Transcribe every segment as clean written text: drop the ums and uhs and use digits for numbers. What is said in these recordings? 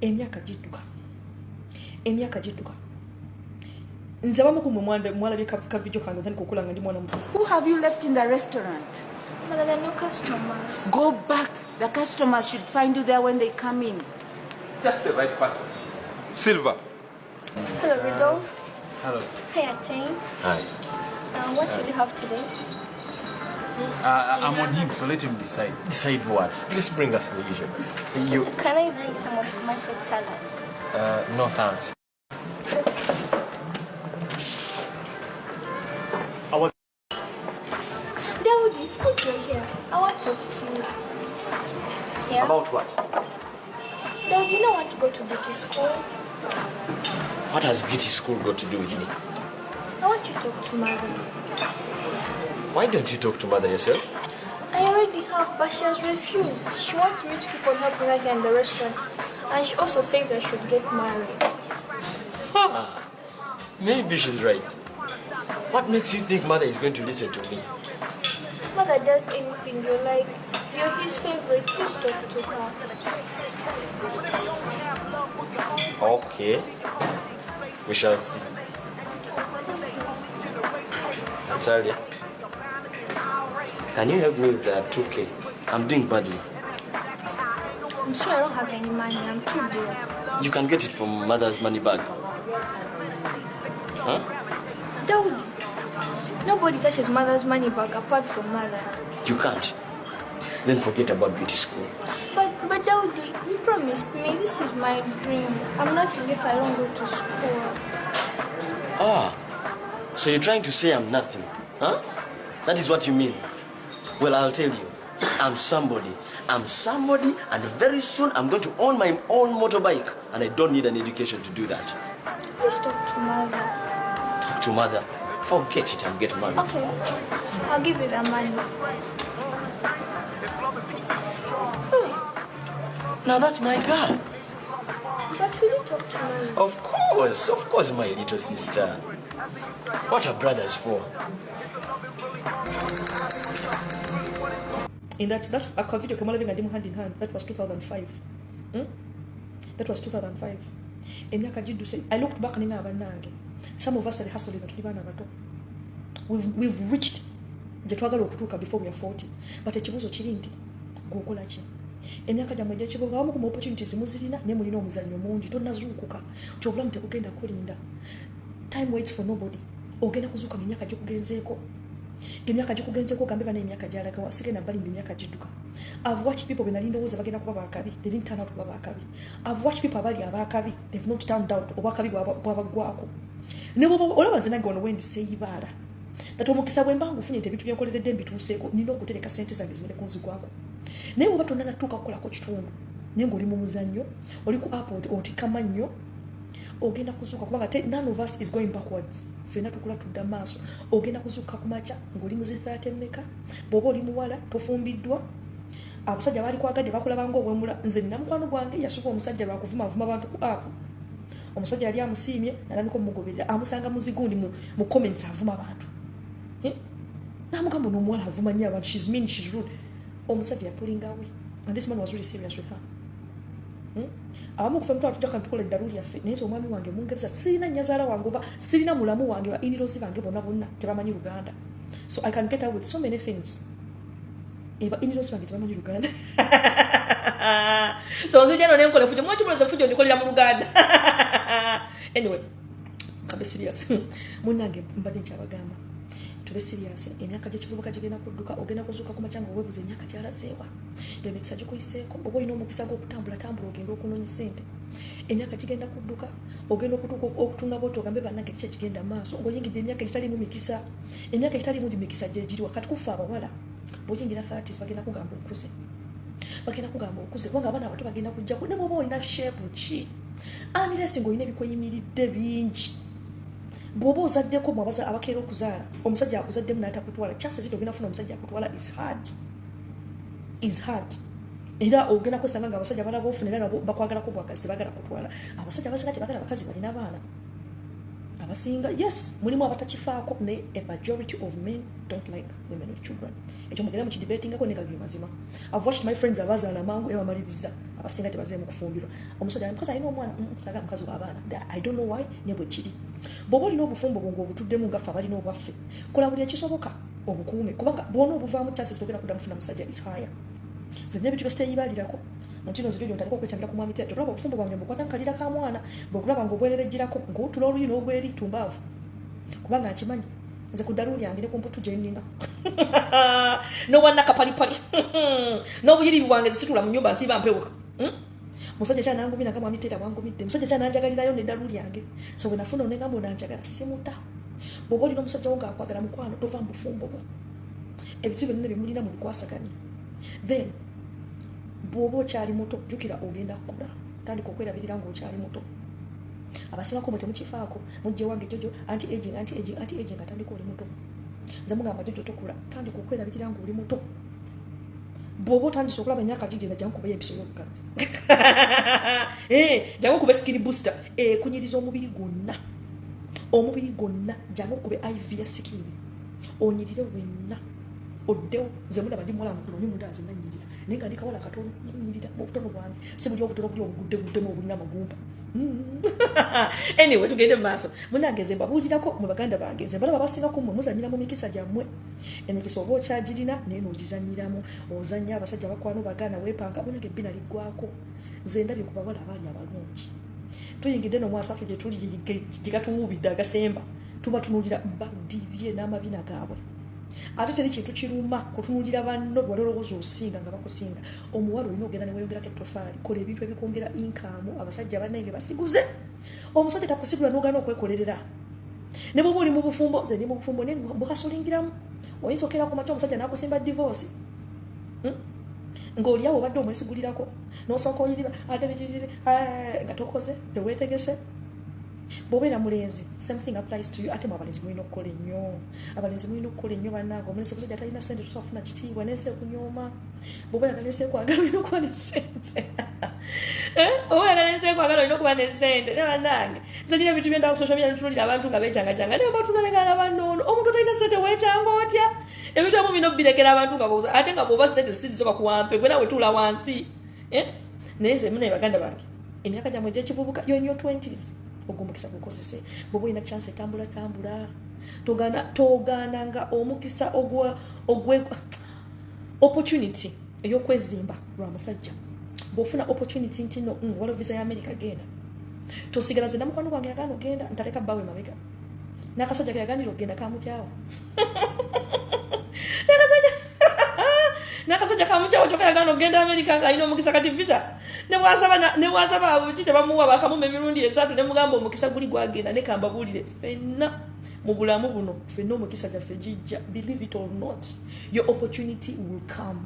Emyaka gidduka, emyaka gidduka. Nze abamu ku mmwe mwalabye ka video kange ntandika okula nga ndi mwana muto. Who have you left in the restaurant? Mother, there are no customers. Go back. The customers should find you there when they come in. Just the right person. Silver. Hello, Rudolph. Hello. Hi, Ateng. Hi. What will you have today? I'm on him, so let him decide. Decide what? Just bring us the usual. You. Can I bring some of my fruit salad? No thanks. I was. Daudi, it's good you're here. I want to talk to you. Yeah? About what? Daudi, you don't want to go to beauty school. What has beauty school got to do with me? I want you to talk to mother. Why don't you talk to mother yourself? I already have, but she has refused. She wants me to keep on helping her here in the restaurant. And she also says I should get married. Maybe she's right. What makes you think mother is going to listen to me? Mother does anything you like. You're his favorite. Please talk to her. Okay. We shall see. Natalia, can you help me with that 2K? I'm doing badly. I'm sorry I don't have any money. I'm too broke. You can get it from mother's money bag. Huh? Daudi, nobody touches mother's money bag apart from mother. You can't. Then forget about beauty school. But Daudi, you promised me. This is my dream. I'm nothing if I don't go to school. Ah, so you're trying to say I'm nothing, huh? That is what you mean. Well, I'll tell you. I'm somebody. I'm somebody, and very soon I'm going to own my own motorbike. And I don't need an education to do that. Please talk to mother. Talk to mother. Forget it and get married. Okay, I'll give you the money. Now that's my girl. But will you talk to mother? Of course, my little sister. What are brothers for? In that a video came nga ndi mu hand in hand. That was 2005. That was 2005. Emyaka gidduse. I looked back ninga abannange. Some of us are hustling nga tuli baana bato. We've reached gye twagala okutuuka before we are 40. But ekibuuzo kiri nti gw'okola ki? Emyaka gyammwe egy'ekibuga abamu ku opportunities muzirina naye mulina omuzannyo mungi, tonnazuukuka. Nti obulamu tebugenda kulinda. Time waits for nobody. Ogenda kuzuuka ng'emyaka gikugenzeeko. Emyaka gikugenzeeko ogambe bana emyaka gyalagawa, sigenda balimba emyaka gidduka. I've watched people be nali ndowooza bagenda kuba baakabi, they didn't turn out kuba baakabi. I've watched people abali abaakabi, they've not turned out, obwakabi bwabaggwako. Ne bw'oba olaba nze nange wano wendi seeyibaala. That omukisa bwe mba ngufunye nti ebintu bye nkoleredde mbituuseeko, nina okutereka ssente zange zimere kunzigwako. Naye bw'oba tonnanatuuka kukolako kitundu, naye ng'oli mu muzannyo, oli ku app otikka mannyo, ogenda kuzuuka kubanga none of us is going backwards. Ffenna tukula tudda maaso. Ogenda kuzuuka ku makya ng'oli mu zi 30 mmeka, bw'oba oli muwala tofumbiddwa, abasajja baali kwagadde bakulaba ng'obwemula. Nze nina mukwano gwange yasuba omusajja lwa kuvumaavuma bantu ku app. Omusajja yali amusiimye n'atandika omugoberera, amusanga mu zigundi mu comments avuma abantu. N'amugamba ono omuwala avuma nnyo abantu, she's mean, she's rude. Omusajja yapullinga away. And this man was really serious with her. Abamu kufa emitwalo tujja tukola eddalu lyaffe, naye nze omwami wange mungeza sirina nnyazaala wange oba sirina mulamu wange, ba in-laws bange bonna bonna tebamanyi Luganda. So I can get out with so many things. Eba in-laws bange tebamanyi Luganda. So nzija eno nenkola effujjo, mwakimuloza effujjo ndikolera mu Luganda. Anyway, kabe serious. Munnange mbadde nkyabagamba. Tube serious, emyaka gy'ekivubuka gigenda kudduka, ogenda kuzuuka ku makya nga weebuuza emyaka gyalazeewa. Emikisa gikuyiseeko, oba olina omukisa gw'okutambula tambula ogenda okunoonya ssente. Emyaka gigenda kudduka, ogenda okutuuka okutunula bw'oti ogambe bannange kiki ekigenda mu maaso, ng'oyingidde emyaka egitaliimu mikisa. Emyaka egitaliimu mikisa gye giriwa. Kati kufa abawala, bw'oyingira 30s bagenda kugamba okuze. Bagenda kugamba okuze, kubanga abaana abato bagenda kujjako, ne bw'oba olina shape ki. Unless ng'olina ebikweyimiridde bingi. Bw'oba ozaddeko mu abakeera okuzaala, omusajja akuzaddemu n'atakutwala, chances ziri ogenda kufuna omusajja akutwala is hard. Is hard. Era ogenda kwesanga nga abasajja abalala b'ofuna era nabo bakwagalako bwagazi, tebaagala kutwala. Abasajja abasinga tebaagala bakazi balina baana. Abasinga, yes, mulimu abatakifaako, naye a majority of men don't like women with children. Ekyo mugenda mukidebatingako, naye nga mazima. I've watched my friends abazaala amangu era bamaliriza, abasinga tebazeemu kufumbirwa. Omusajja, mukazi alina omwana, saagala mukazi w'abaana. I don't know why, ne bwe kiri. Bw'oba olina obufumbo bwo ng'obutuddemu, nga ffe abalina obwaffe, kola buli ekisoboka obukuume, kubanga bw'ona obuvaamu, chances ogenda kudda mufuna musajja is higher. Nze nina ebintu byesiteeyibalirako ntino nzijjo ntandika okwecambira ku mwami tera. Tolaba obufumbo bwange mbukwata nkalira ka mwana, bwekulaba ng'obwererejjirako ng'otula oluyi n'ogweri tumbaavu, kubanga nkimanyi nze ku ddalu lyange ne ku mputu gye nnina n'obwannakapalipali n'obuyiribi bwange, zisitula mu nyumba nsiiba mpewuka. Musajja kyanangumira nga mwami Tera bwangumidde, musajja kyananjagalirayo neddalu lyange. So bwe nafuna onengamba onanjagala, simuta. Bw'oba olina omusajja wo ng'akwagala, mukwano, tova mu bufumbo bwo. Ebizibu byonna byemulina mu bikwasaganye. Then bw'oba okyali muto, jjukira ogenda kukula, tandika okwerabirira ng'okyali muto. Abasingako mwe temukifaako, mujje wange jojo anti aging, anti aging, anti aging. Atandika oli muto. Nze mugamba, jojo tokula, tandika okwerabirira ng'oli muto. Bw'oba otandise okulaba emyaka gigenda, jangu kubeyo empiso y'obukadde. Eh, jangu kube skin booster ekunyiriza omubiri gwonna, omubiri gwonna. Jangu kube IV ya skin, onyirire wenna, oddewo. Nze mulaba ndi muwala mukulu, ni munda nze nanyirira, naye nga ndi kawala katono, nenyirira mu butono bwange, si buli obutono buli obugudde guddemu obulina amagumba. Anyway, tugende mu maaso. Munange, nze mbabuulirako mu baganda bange, nze mbalaba abasinga ku mmwe muzanyira mu mikisa gyammwe. Emikisa oba okyagirina, naye n'ogizanyiramu, ozanya abasajja bakwano bagaana, weepanga. Munange, ebbina liggwako. Nze ndabye ku bawala abaali abalungi, tuyingidde nomwasatu gye tuli gye gatuwuubidde agasemba, tuba tunuulira badibye n'amabina gaabwe. Ate teri kintu kiruma kutunuulira banno bwali olowooza osinga nga bakusinga. Omuwala olina ogenda neweyongerako ettofaali, kola ebintu ebikwongera income. Abasajja bannange basiguze, omusajja takusigula n'ogaana okwekolerera. Ne bwoba oli mu bufumbo, nze ndi mu bufumbo, naye buhasulingiramu. Oyinza okera ku makya omusajja n'akusimba divorce, Ng'oli awo obadde omwesigulirako, n'osooka oyiriba ate biki nga tokoze, teweetegese. Bw'obeera mulenzi, same thing applies to you. Ate mu abalenzi mulina okukola ennyo, abalenzi mulina okukola ennyo, bannange. Omulenzi, omusajja talina sente tosobola kufuna kitiibwa n'ensi ekunyooma. Bw'oba oyagala ensi ekwagala, olina okuba ne sente. Eh? Oba oyagala ensi ekwagala, olina okuba ne sente. Ne bannange, nze nina ebintu byendaba ku social media, ntunulira abantu nga beekyangacanga, naye batunalekana bannoono. Omuntu otalina sente weekyanga otya? Ebintu amu bino birekera abantu nga booza, ate nga bw'oba sente sizizo bakuwampe gwe, nawe tuula wansi. Eh? Naye nze munaye, baganda bange, emyaka gyammwe egyekivubuka, you're in your 20s, ogwo omukisa gukozese. Bw'oba olina chance etambula tambula, togaana, togaananga omukisa ogwa ogwe opportunity ey'okwezimba lwa musajja. Bw'ofuna opportunity nti no, waliwo visa ya America, genda, tosigala. Nze namukwano gwange yagaana ogenda, ntaleka bbaawe mabega, n'akasajja ke yaganira okugenda kamukyawa, n'akasajja kamukyawa, kyokka yagaana okugenda America ng'alina omukisa. Kati visa ne bwasaba ki tebamuwa, bakamuma emirundi 3. Ne mugamba omukisa guli gwagenda. Ne kambabuulire, ffenna mu bulamu buno, ffenna omukisa gyaffe gijja. Believe it or not, your opportunity will come,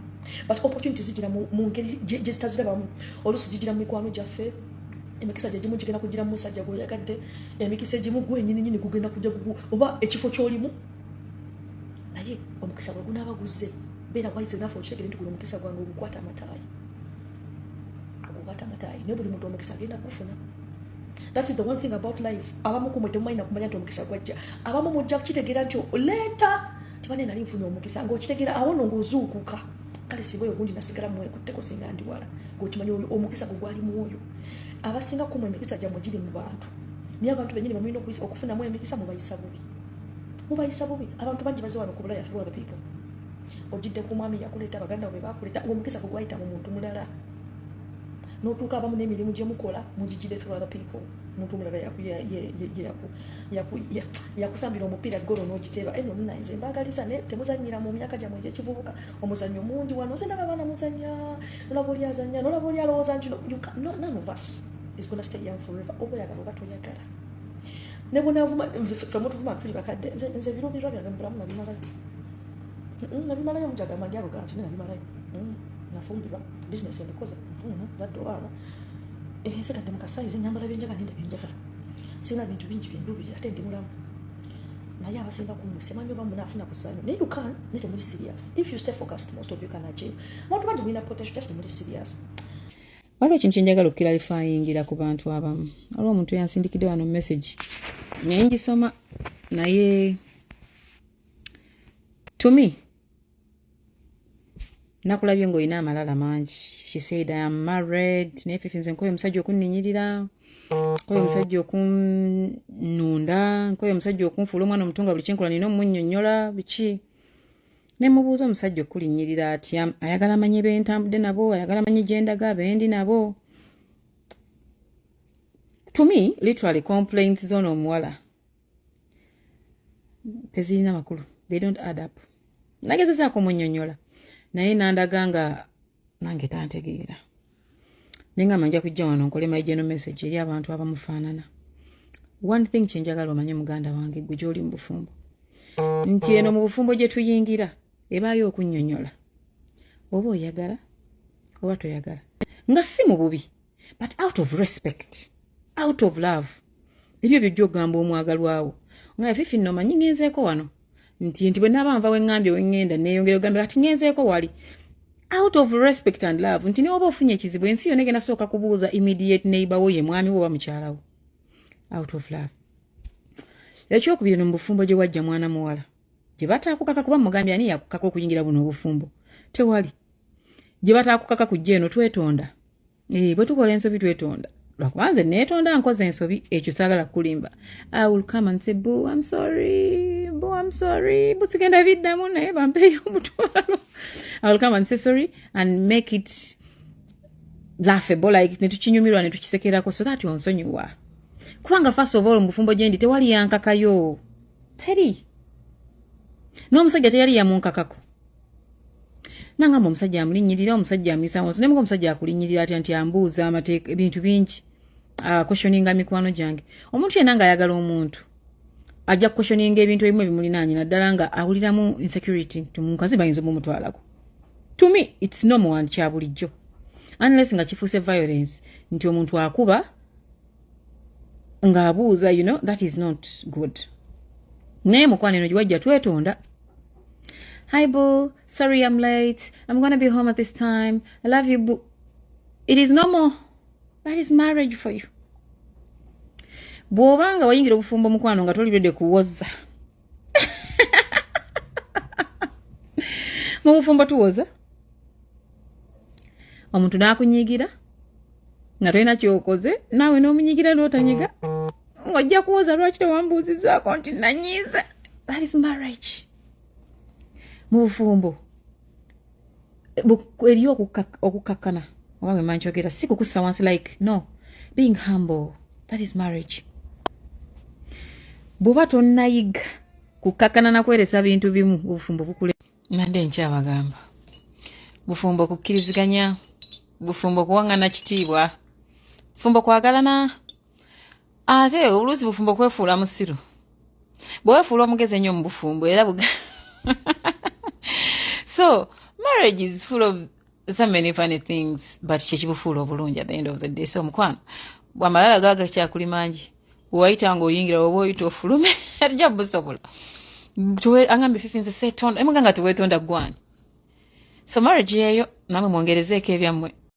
but opportunity zigira mu ngeri gye zitazirabamu. Oluusi gigira mu mikwano gyaffe. Emikisa gyegimu gigenda kugira mu musajja gweoyagadde, emikisa egimu gwenyininyini gugenda kujja oba ekifo kyolimu. Naye omukisa bwe gunaaba guzze, beera wise enough okitegere nti guno omukisa gwange, ogukwata amataayi, ogukwata amataayi. Naye buli muntu omukisa agenda kugufuna. That is the one thing about life. Abamu kumwe temumanyi nakumanya nti omukisa gwajja. Abamu mujja kukitegeera nti leeta tibane nali nfunye omukisa, ng'okitegeera awo no ng'ozuukuka. Kale singa oyo gundi nasigala mwekutteko, singa ndi wala, ng'okimanyi oyo omukisa gwe gwali mwoyo. Abasinga kumwe emikisa gyammwe giri mu bantu, naye abantu bennyini bamulina okufunamu emikisa mubayisa bubi, mubayisa bubi. Abantu bangi baze wano ku Bulaya through other people. Ojjidde ku mwami yakuleeta, baganda bo be bakuleeta, ng'omukisa gwe gwayita mu muntu mulala n'otuuka. Abamu n'emirimu gye mukola mugigire through other people. Omuntu omulala yakusambira omupiira golo n'ogiteeba. Eno munaye, nze mbaagaliza, naye temuzanyira mu myaka gyammwe egy'ekivubuka. Omuzannyo mungi wano, nze ndaba abaana muzanya, nolaba oli azanya, nolaba oli alowooza nti no, none of us is gonna stay young forever, oba oyagala oba toyagala. Ne bwonavuma, ffe mutuvuma tuli bakadde. Nze ebiruubirirwa byange mu bulamu nabimalayo. Nabimalayo. Mujagamba ndi arrogant, ne nabimalayo. Nafumbirwa, bizinesi endikoze, zadde obaana, nsigadde mu kasayizi, nyambala byenjagala, nenda byenjagala, sirina bintu bingi byenduubirira, ate ndi mulamu. Naye abasinga kummwe simanyi oba munaafuna ku ssanyu, naye you can, naye temuli serious. If you stay focused, most of you can achieve. Abantu bangi mulina potential, just temuli serious. Waliwo ekintu kyenjagala okuclarifyingira ku bantu abamu. Waliwo omuntu yansindikidde wano message. Naye ngisoma, naye to me nakulabye ng'olina amalala mangi. She said, "I am married, naye Fifi, nze nkoye omusajja okunninyirira, nkoye omusajja okunnunda, nkoye omusajja okunfuula omwana omuto nga buli kyenkola nina omunnyonnyola biki." Ne mubuuza, omusajja okulinnyirira atya? Ayagala amanye bentambudde nabo, ayagala amanye gyendaga, bendi nabo. To me, literally, complaints z'ono omuwala tezirina makulu, they don't add up. Nagezezaako omunnyonnyola, naye nandaga nga nange tantegeera. Naye nga nja kujja wano nkole my general message eri abantu abamufaanana. One thing kyenjagala omanye, muganda wange, gwe gy'oli mu bufumbo, nti eno mu bufumbo gye tuyingira ebaayo okunnyonnyola, oba oyagala oba toyagala, nga si mu bubi, but out of respect, out of love. Ebyo byojja okugamba omwagalwawo nga, "Fifi, nno omanyi ngenzeeko wano," nti bwe naaba nva weŋŋambye weŋŋenda, neeyongera ogambe kati ngenzeeko wali, out of respect and love, nti newoba ofunye ekizibu, ensi yonna egenda sooka kubuuza immediate neighbor wo, ye mwami wo oba mukyala wo, out of love. Ekyokubiri, no mu bufumbo gye wajja, mwana muwala, gye bataakukaka, kuba mugambye ani yakukaka okuyingira buno obufumbo? Tewali gye bataakukaka kujja eno. Twetonda. Bwe tukola ensobi twetonda, lwakuba nze neetonda, nkoze ensobi, ekyo saagala kukulimba. I will come and say, "Boo, I'm sorry, boo, I'm sorry, boo, sigenda biddamu, naye bampeeyo omutwalo." I will come and say sorry and make it laughable, like netukinyumirwa netukisekerako, so that onsonyiwa, kubanga first of all, mu bufumbo gye ndi tewali yankakayo, teri n'omusajja teyali yamunkakako. Nangamba omusajja amulinnyirira, omusajja amuyisa wansi. Naye omusajja akulinnyirira atya? Nti ambuuza amateeka, ebintu bingi, questioninga mikwano gyange. Omuntu yenna ng'ayagala omuntu ajja questioninga ebintu ebimu ebimulinaanye, naddala nga awuliramu insecurity nti omukazi bayinza omumutwalako. To me it's normal and kya bulijjo, unless nga kifuuse violence, nti omuntu akuba ng'abuuza, that is not good. Naye mukwano, eno giwajja twetonda. "Hi boo, sorry I'm late, I'm gonna be home at this time, I love you boo." It is normal. That is marriage for you. Bw'oba nga wayingira obufumbo, mukwano, nga toli ready kuwoza, mu bufumbo tuwoza. Omuntu n'akunyigira nga tolina kyokoze, naawe n'omunyigira n'otanyiga, ng'ojja kuwoza, "Lwaki tewambuuzizaako nti nanyiiza?" That is marriage. Mu bufumbo eriyo okukakkana, oba bwe mankyogera, si kukussa wansi, like, no, being humble. That is marriage. Bw'oba tonnayiga kukakkana nakweresa bintu bimu, obufumbo bukule. Nande nkyabagamba, bufumbo kukkiriziganya, bufumbo kuwaŋŋana kitiibwa, bufumbo kwagalana, ate oluusi bufumbo kwefuula musiru. Bwe weefuula omugezi ennyo mu bufumbo era buga. So marriage is full of so many funny things, but kyekibufuula obulungi at the end of the day. So omukwano, bwamalala gaga kyakuli mangi, wewayita nga oyingira oba oyita ofulume, atujja busobola. Agambye, "Fifi, nze seetonda." Emuga nga teweetonda gwani. So marriage yeeyo, namwe mwongerezeeko ebyammwe.